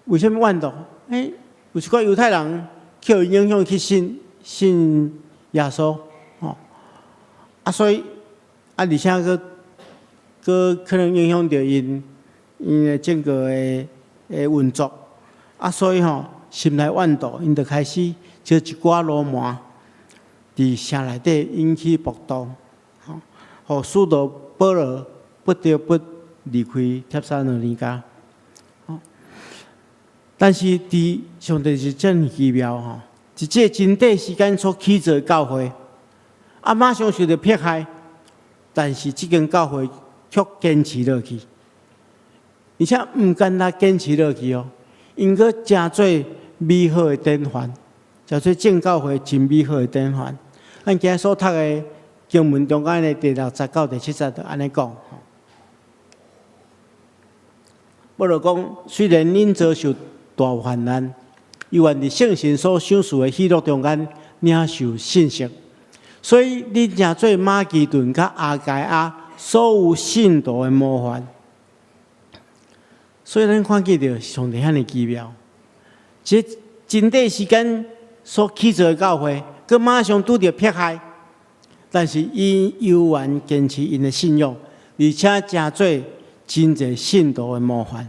為啥物怨妒？欸，有一寡猶太人去予影響去信耶穌，吼，啊，所以啊，而且閣閣可能影響著𪜶的整個的運作，啊，所以吼，心內怨妒，𪜶就開始招一寡流氓佇城內底引起暴動，吼，予使徒保羅不得不離開帖撒羅尼迦。但是佇上帝是真奇妙吼，一個真短時間所起造的教會，啊，馬上受著迫害，但是這間教會卻堅持落去，而且毋單單堅持落去哦，𪜶閣成做美好的典範，成做眾教會真美好的典範。咱今仔所讀的經文中間的第6節到第7節就按呢講。保羅講，雖然恁遭受大患難，猶原佇聖神所賞賜的喜樂中間領受信息，所以恁成做馬其頓佮亞該亞所有信徒的模範。所以咱看見著上帝遐爾奇妙，這真短時間所起造的教會，閣馬上拄著迫害，但是伊猶原堅持𪜶的信仰，而且成做真濟信徒的模範。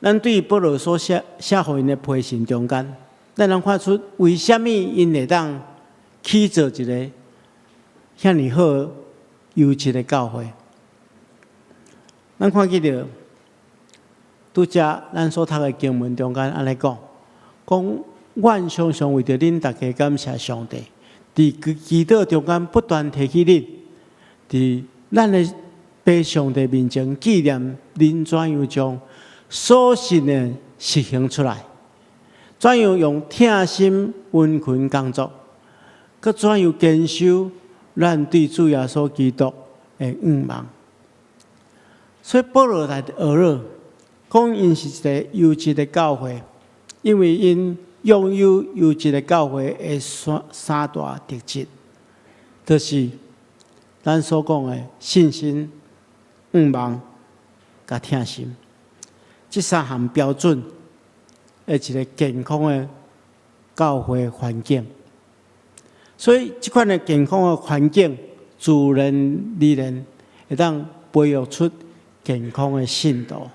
咱對保羅所寫寫予𪜶的批信中間，咱通看出為啥物𪜶會當起造一个遐爾好優質的教會。咱看見著拄才咱所讀的經文中間按呢講，講阮常常為著恁逐家感謝上帝，佇祈禱中間不斷提起恁，佇咱的父上帝面前紀念恁怎樣將所信的實行出來，怎樣用疼心殷勤工作，閣怎樣堅守咱對主耶穌基督的向望。所以保羅來學了，講𪜶是一个優質的教會，因為𪜶擁有優質的教會的三大特質，就是咱所講的信心、向望、佮疼心，這三項標準的一个健康的教會環境。所以，這款的健康的環境，自然而然會當培育出健康的信徒。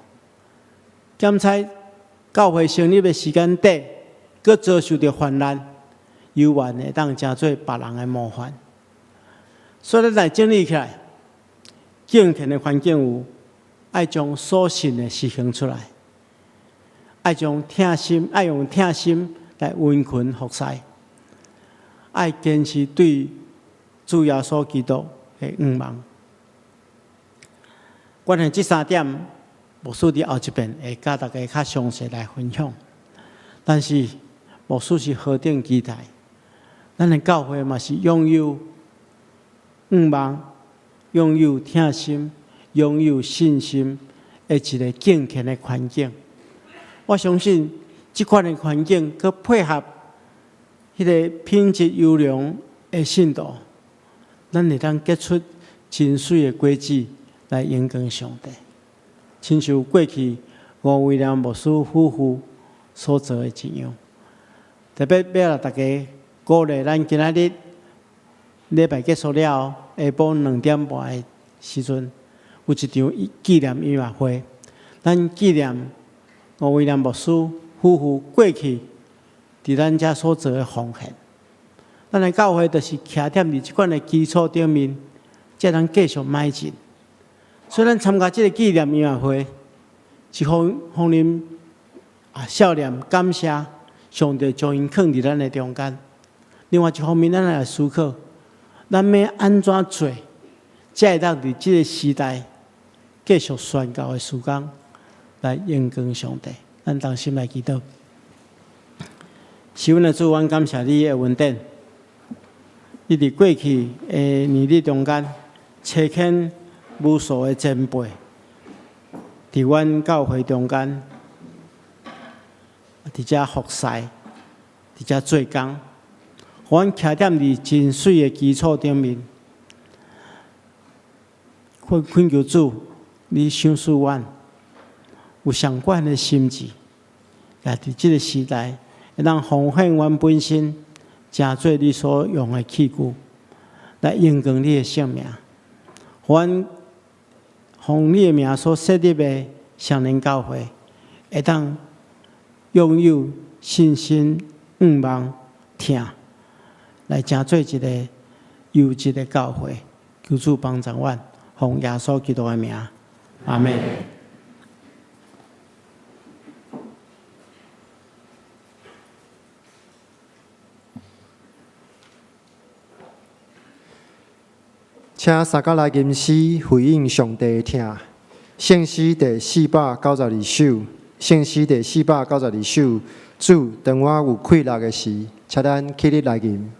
檢查教會成立的時間短，閣遭受著患難，猶原會當成做別人的模範。所以，咱來整理起來，敬虔的環境有愛將所信的實行出來，愛將疼心，愛用疼心來殷勤服侍，愛堅持對主耶穌基督的向望。關於這三點，牧師佇後一遍會佮大家較詳細來分享。但是牧師是何等期待，咱的教會嘛是擁有向望、擁有疼心、擁有信心的一个敬虔的環境。我相信這款的環境，閣配合彼个品質優良的信徒，咱會當結出真媠的果子來榮光上帝。親像過去吳威廉牧師夫婦所做的一樣，特別欲來大家鼓勵咱今仔日禮拜結束了後，下晡2點半的時陣，有一場紀念音樂會，咱紀念吳威廉牧師夫婦過去佇咱遮所做的奉獻。咱的教會就是徛踮佇這款的基礎頂面，才通繼續邁進。所以，咱參加這个紀念音樂會，一方面啊，少年感謝上帝將𪜶囥佇咱的中間；另外一方面，咱來思考，咱欲按怎做，才會當佇這个時代繼續宣教的時間，來榮光上帝。咱同心來祈禱。是阮的主，阮感謝你的恩典。你佇過去的年日中間，差遣無數的前輩，佇阮教會中間，佇遮服侍，佇遮做工，予阮徛踮佇真媠的基礎頂面。懇求主，你賞賜阮有相款的心志，也佇這个時代，會當奉獻阮本身，成做你所用的器具，來榮光你的聖名。予阮奉你的名所設立的雙連教會，會當擁有信心、向望、疼，來成做一个優質的教會。求主幫助阮，奉耶穌基督的名，阿們。請三甲來吟詩回應上帝的疼。聖詩第492首，聖詩第492首。主，當我有氣力的時，請咱起立來吟。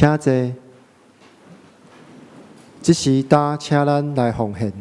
請坐。這時，搭請咱來奉獻。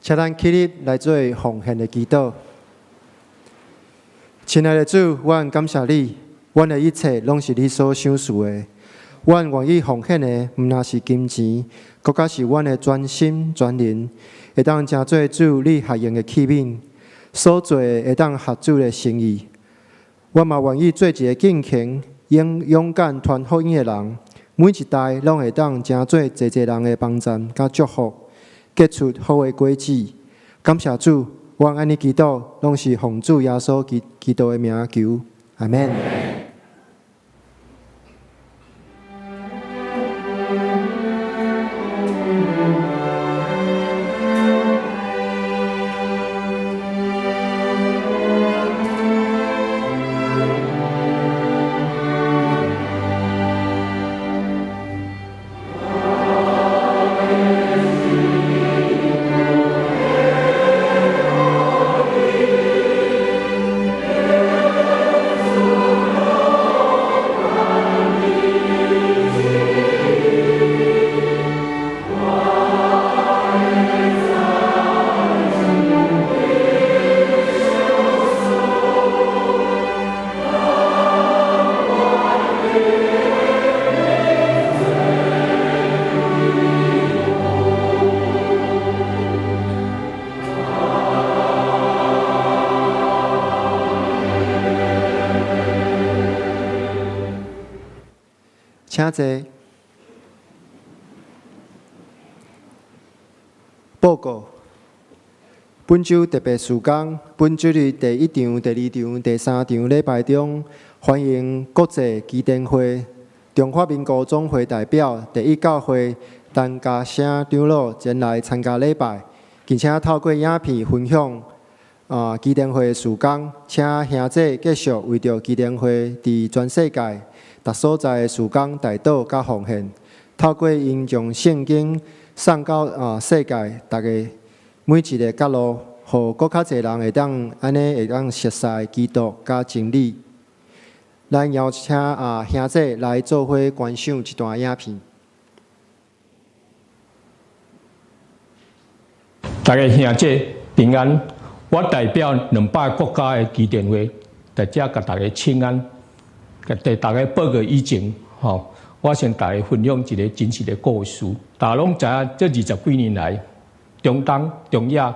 請咱起立來做奉獻的祈禱。親愛的主，阮感謝你，阮的一切攏是你所賞賜的。阮願意奉獻的，毋但是金錢，閣較是阮的全心全靈，會當成做主你合用的器皿，所做的會當合主的心意。我嘛願意做一个敬虔、勇敢傳福音的人，每一代攏會當成做濟濟人的幫贊佮祝福，結出好的果子。感謝主，我按呢祈禱，攏是奉主耶穌基督的名求，阿們。請坐。報告。本週特別事工，本主日第一場、第二場、第三場禮拜中，歡迎國際基甸會、中華民國總會代表第一教會陳家聲長老前來參加禮拜，並且透過影片分享基甸會的事工，請兄姐繼續為著基甸會佇全世界逐所在的事工代禱佮奉獻，透過𪜶將聖經送到世界逐个每一个角落，予閣較濟人會當按呢會當熟悉基督佮真理。咱邀請兄姐來做伙觀賞這段影片。大家兄姐平安，我代表200個國家的基甸會，佇遮共大家請安。佇大家報告以前，吼，我先共大家分享一个真實的故事。大家攏知影，這20幾年來，中東、中亞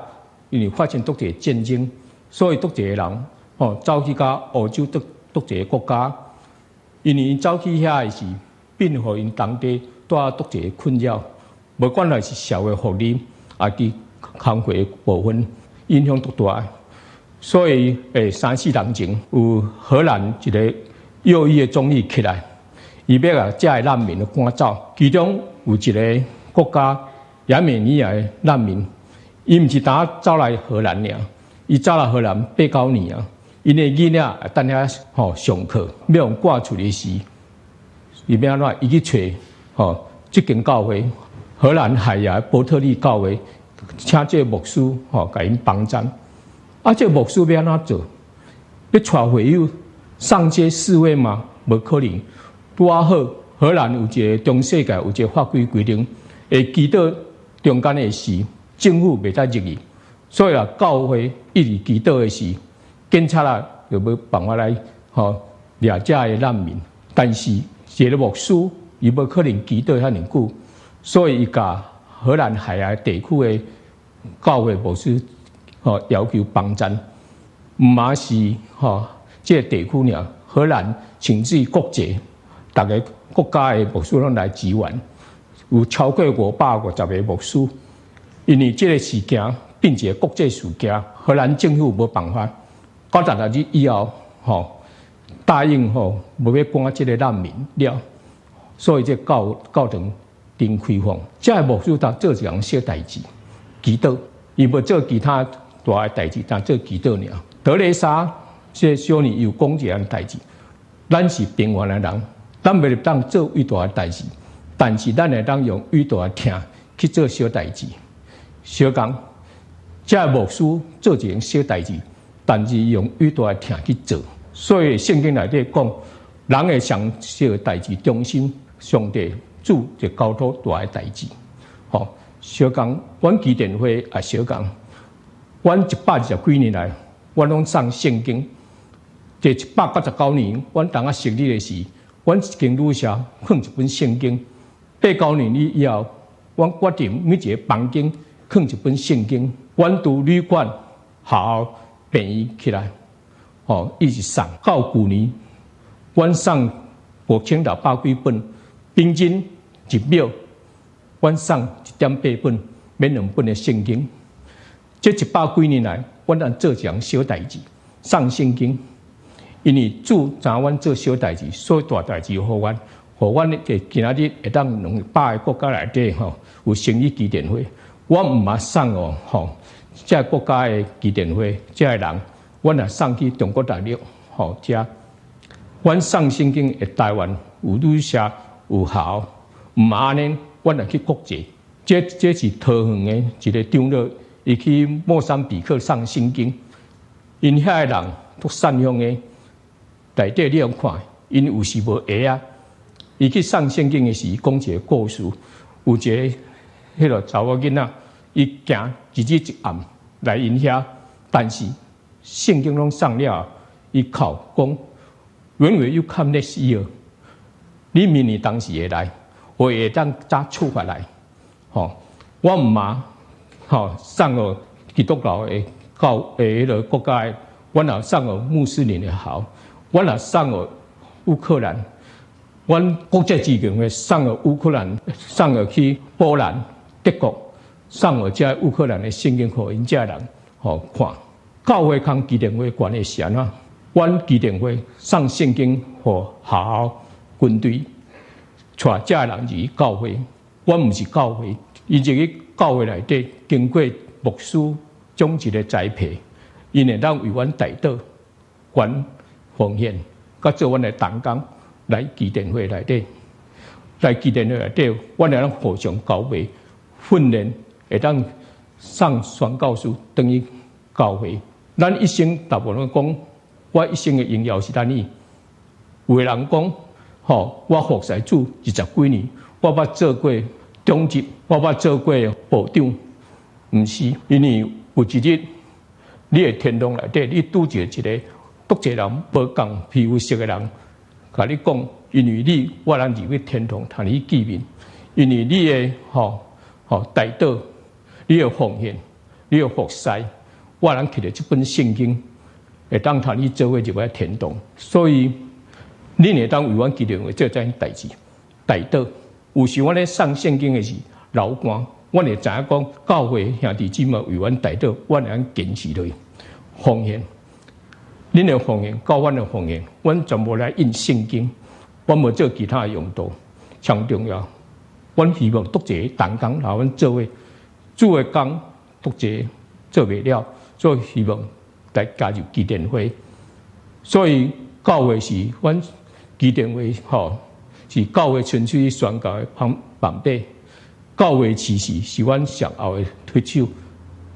因為發生足濟戰爭，所以足濟人吼走去到歐洲足足濟國家。因為𪜶走去遐的時，變予𪜶當地帶來足濟困擾，無管來是社會福利，抑是工課的部分，影響足大。所以，三四年前有荷蘭一个右翼的總理起來，伊欲共遮的難民趕走，其中有一个國家亞美尼亞的難民，伊毋是單走來荷蘭爾，伊走來荷蘭八九年啊，𪜶的囡仔等遐吼上課，欲予趕出去時，伊欲按怎？伊去揣吼這間教會，荷蘭海牙伯特利教會，請這个牧師吼共𪜶幫贊。啊，這个牧師欲按怎做？欲帶會友上街示威嗎？無可能。拄仔好，荷蘭有一个中世界有一个法規規定，會祈禱中間的時，政府袂使入去。所以啊，教會一直祈禱的時，警察啊就無辦法來吼掠遮的難民。但是一个牧師伊無可能祈禱遐爾久，所以伊共荷蘭海牙地區的教會牧師吼要求幫贊，毋嘛是吼這个地區爾，荷蘭甚至國際逐个國家的牧師攏來支援，有超過550個牧師。因為這个事件變一個國際事件，荷蘭政府無辦法，96日以後，吼答應吼無欲趕這个難民了，所以這教教堂重開放。這个牧師當做一項小代誌，祈禱，伊無做其他大的代誌，但做祈禱爾。德蕾莎這個修女有講一項代誌，咱是平凡的人，咱袂當做偉大的代誌，但是咱會當用偉大的疼去做小代誌。相仝，這個牧師做一項小代誌，但是用偉大的疼去做。所以聖經內底講，人的上小的代誌中心，上帝主就交託大的代誌。吼，相仝，阮基甸會也相仝，阮120幾年來，阮攏送聖經。佇199年，阮當仔成立的時，阮一間旅社放一本聖經。八九年以後，阮決定每一個房間放一本聖經。阮拄旅館、學校、病院起來，吼，一直送。到舊年，阮送5600幾本，平均一秒，阮送1.8本，免兩本的聖經。這100幾年來，阮通做一項小代誌，送聖經。因為主知影阮做小代誌，所以大代誌予阮，予阮會今仔日會當200個國家內底吼有成立基甸會。我毋嘛送哦吼，這个國家的基甸會，這个人，阮也送去中國大陸吼遮。阮送聖經佇台灣有旅社有學校，毋嘛按呢，阮也去國際。這這是桃園的一个長老，伊去莫桑比克送聖經，𪜶遐个人足善良的。內底你用看，𪜶有時無鞋仔。伊去送聖經的時，講一个故事，有一个彼个查某囡仔，伊行一日一暗來𪜶遐，但是聖經攏送了，伊哭講，When will you come next year？你明年當時會來，我會當早出發來。吼，我毋嘛吼送予基督教的教的彼个國家的，阮也送予穆斯林的學校。阮也送予烏克蘭，阮國際基金會送予烏克蘭，送予去波蘭、德國，送予這烏克蘭的聖經，予𪜶這人予看。教會佮基甸會關係是按怎？阮基甸會送聖經予學校軍隊，帶這人入去教會。阮毋是教會，伊入去教會內底，經過牧師長執的栽培，𪜶會當為阮代禱、還奉獻，佮做阮的同工來基甸會內底，來基甸會內底，阮會當互相交流訓練，會當送宣教士轉去教會。咱一生大部分講，我一生的榮耀是啥物？有的人講，吼，我服侍主二十幾年，我捌做過長執，我捌做過部長，毋是，因為有一日你佇天堂內底，你拄著一个足濟人無仝皮膚色的人，共你講，因為你，我通入去天堂，通你見面，因為你的吼吼代禱，你的奉獻，你的服侍，我通摕著這本聖經，會當通你做伙入去天堂。所以，恁會當為阮基甸會做這樣代誌，代禱。有時阮咧送聖經的時流汗，阮會知影講教會兄弟姊妹為阮代禱，阮會當堅持落去奉獻。恁的奉獻，佮阮的奉獻，阮全部來印聖經，阮無做其他的用途。上重要，阮希望足濟同工來阮做伙主的工，足濟做袂了，所以希望來加入基甸會。所以教會是阮基甸會吼，是教會純粹宣教的範範底。教會其實是阮上後的推手。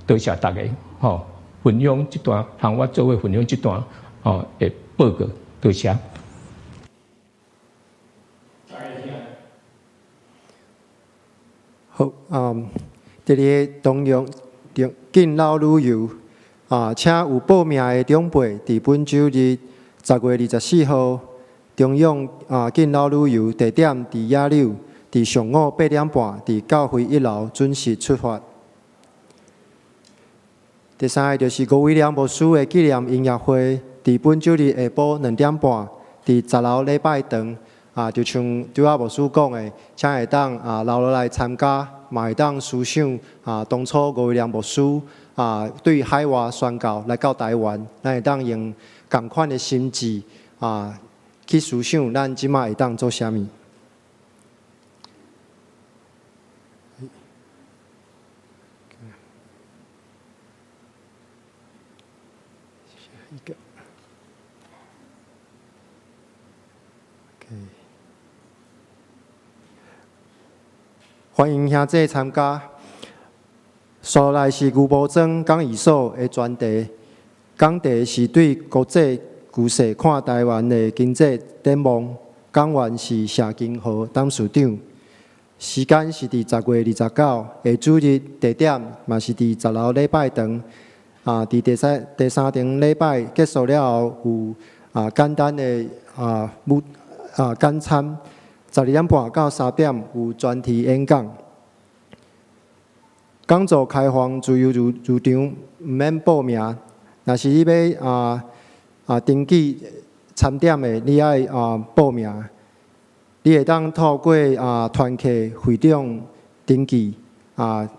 多謝大家吼，分享這段，通我做伙分享這段吼的報告，多謝。好，這裡東洋敬老旅遊啊，請有報名的長輩，佇本週日10月24號，中央啊敬老旅遊地點佇野柳，佇上午8點半，佇教會一樓準時出發。第三個就是吳威廉牧師的紀念音樂會，佇本週日下晡2點半，佇10樓禮拜堂。啊，就像拄仔牧師講的，請會當啊留落來參加，嘛會當思想啊當初吳威廉牧師啊對海外宣教來到台灣，咱會當用仝款的心志啊去思想，咱這擺會當做啥物。一個。歡迎兄弟參加。接落來是牛埔莊講義所的專題，講題是對國際局勢看台灣的經濟展望。講員是謝金河董事長。時間是佇10月29下主日，地點嘛是佇10樓禮拜堂。啊，佇第三第三場禮拜結束了後，有啊簡單的啊午啊簡餐。12點半到3點有專題演講。講座開放自由入入場，毋免報名。若是你欲啊啊登記餐點的，你愛啊報名。你會當透過啊團契會長登記啊，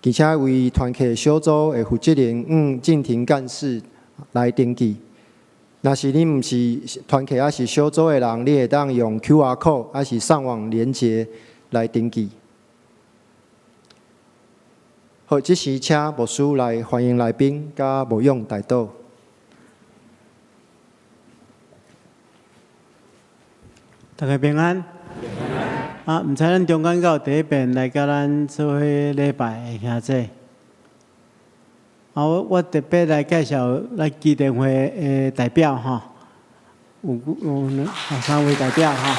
而且為團契小組的負責人黃進廷幹事來登記。若是你毋是團契抑是小組的人，你會當用 QR code 抑是上網連結來登記。好，這時請牧師來歡迎來賓，佮牧養代禱。大家平安。啊，毋知咱中間敢有第一遍來佮咱做伙禮拜的兄弟。啊，我我特別來介紹咱基甸會的代表吼，有有兩三位代表吼。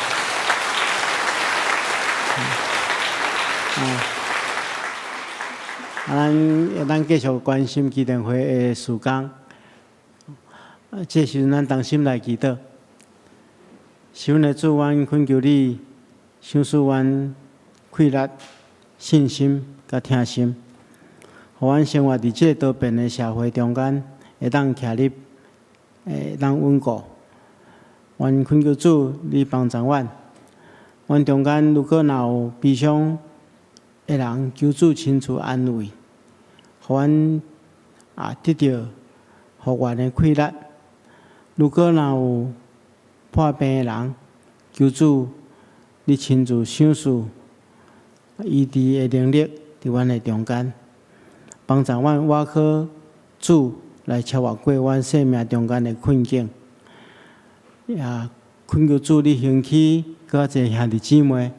啊，咱咱繼續關心基甸會的事工。啊，這時陣咱同心來祈禱。是阮的主，阮懇求你，賞賜阮氣力、信心佮疼心，予阮生活佇這个多變的社會中間，會當徛立，會當穩固。阮懇求主，你幫助阮。阮中間如果若有悲傷、的人，求主親自安慰，予阮得著復原的氣力。如果若有破病的人，求主你親自賞賜醫治的能力佇阮的中間，幫助阮倚靠主來超越過阮生命中間的困境。也懇求主你興起閣較濟兄弟姊妹，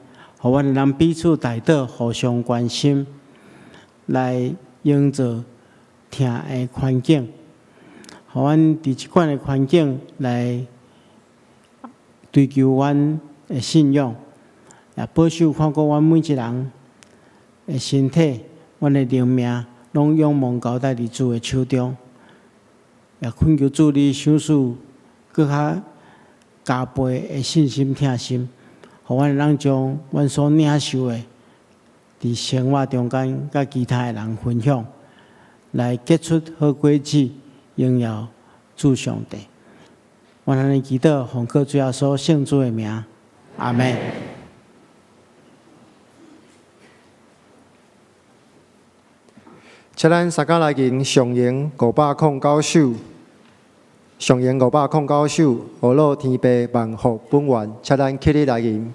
予阮會當彼此代禱，互相關心，來營造疼的環境，予阮佇這款的環境來追求阮的信仰，也保守看顧阮每一人的身體，阮的靈命，攏仰望交代佇主的手中。也懇求主你賞賜閣較加倍的信心疼心，予阮會當將阮所領受的，佇生活中間佮其他的人分享，來結出好果子，榮耀主上帝。阮按呢祈禱，奉靠主耶穌聖子的名，阿們。請咱三工來吟上詠509首，上詠509首，呵咾天父萬福本源，請咱起立來吟。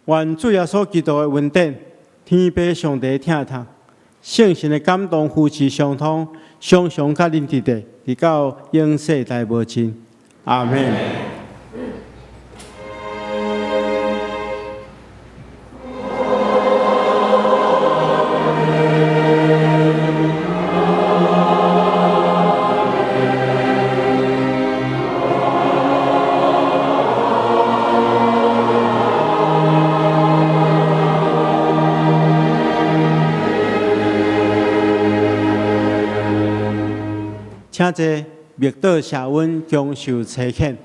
願主耶穌基督的恩典、天父上帝的疼痛、聖神的感動、扶持相通，常常佮恁佇咧，直到永世代無盡。阿們。請坐，默禱謝恩，享受差遣。